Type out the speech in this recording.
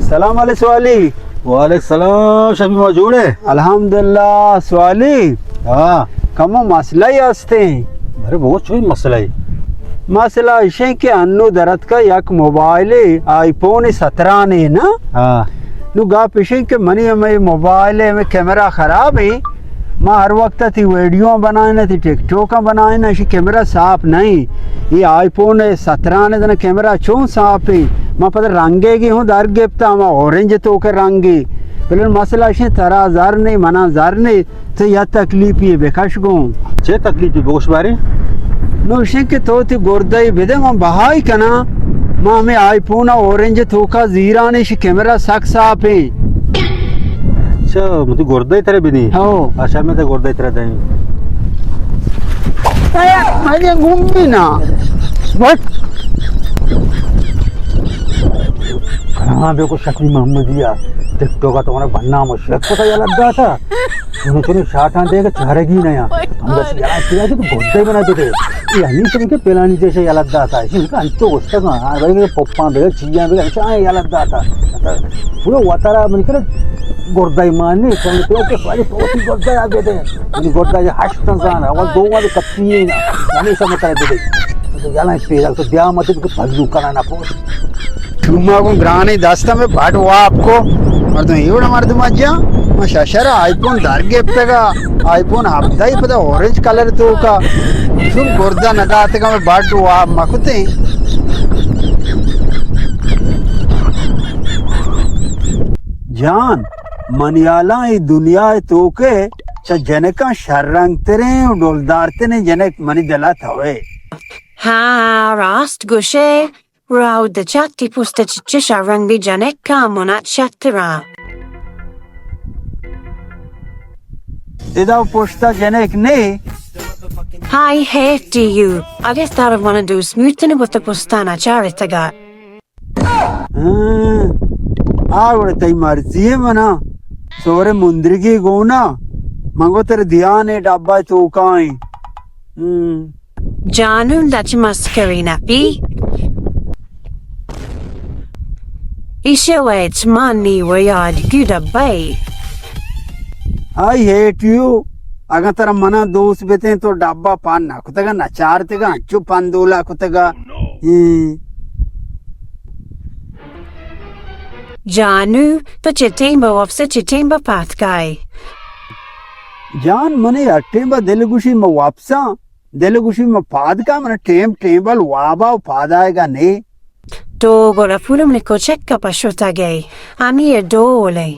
سلام علیکم سوالی۔ وعلیکم سلام شفیع، ما جوڑ ئے؟ الحمدللہ سوالی۔ ہاں۔ کمو مسئلہ ئے ہستیں۔ ارے بگو چوئی مسئلہ ئے؟ مسئلہ اشیں کہ انو درتکا یک موبائلے، آئی فون سترانے نا۔ ہاں۔ نو گپ اشیں کہ منی ہمے موبائل ءِ ہمے کیمرہ خراب ایں۔ ما ہر وقت تئی ویڈیو بنائیں، تئی ٹک ٹوک بنائیں، اشی کیمرہ صاف نہیں۔ یہ آئی فون سترانے دنا کیمرہ چون صاف ایں؟ ما پتہ رنگے گی ہوں در گپتا، ما اورنج توکا رنگے۔ بلے مسئلہ اشیں ترا زر نہیں، منا زر نہیں۔ تو یا تکلیفی بکش گوں۔ چے تکلیفی بگوش بارے؟ نو اشیں کہ تو تئی گردہ بدے، من بہائی کناں۔ ما ہمے آئی فون اورنج توکا زیران، اشی کیمرہ سک صاف ایں۔ اچھا، متی گردہ ترا بدی؟ ہو۔ اچھا، میں تے گردہ ترا دیں۔ اے، مجھے گم بھی نا۔ بس۔ ہاں، بالکل شکلی محمدی آ۔ ٹک ٹوک تو ہمارا بننا مشک پتہ یلہ داتا۔ چونو چونو شاٹاں دے کہ چارگی نہ یا۔ ہم بس یار کیا کہ تو گردے بنا دے دے۔ یہ ہمیں سے کہ پلانی جیسے یلہ داتا ہے۔ ان کا انتو گوشتا کہ ہاں بھائی، پپاں بے، چیاں بے، ہمیشہ آئیں یلہ داتا۔ پورا وتارا من کر گردے ماننے، چند تو کہ سواری تو کی گردے آ دے دے۔ من گردے ہشت زان، اول دو والے کپی ہے نا۔ ہمیشہ مکر دے دے۔ تو یلہ پیرا تو بیا مت تو پھلو کرا نہ پوش۔ شما گوں گرانیں دست میں بڈ واب کو۔ مردم ایوڑا مردم جا، ما ششر آئی فون در گپتگا، آئی فون ہفتہ ہی پدا اورنج کلر توکا۔ شم گردہ نداتگا میں بڈ واب مکتیں۔ جان، منیالاں ای دنیا توکے چہ جنکاں شررنگ تریں و ڈولدار تریں جنک منی دلا توے۔ ہاں، راست گوشے۔ راود چاتی پوست چچ شررنگ بی جنک کا منا چترا۔ ادا پشتا جنک نے؟ ہائی ہیٹ یو۔ اگہ ترا من دوست میتنے بوت پشتا نہ چارتگا۔ ہاں، آ وڑ تئی مرضی ہے منا۔ سورے مندرگی گونا۔ منگو تر دیانے ڈبا توکائیں۔ ہم۔ جانو لچ مسکری نہ بی۔ ایشی ویچ مانی و یاد گی ڈبئی۔ I hate you. اگاں ترا منا دوست بیتیں تو ڈبا پان نہ کتگا، نہ چارتگا، انچو پندولا کتگا۔ ہی۔ جانو، تو چہ ٹیم بہ وپسے چہ ٹیم بہ پاتکائے؟ جان، منی ہر ٹیم بہ دل گوشی من وپساں۔ دل گوشی من پاد کا، من ٹیم ٹیبل وابا و پاد آئیگا نے۔ تو گڑا پورا منی کچک کا پشوتا گئے، ہمی ڈول ہے۔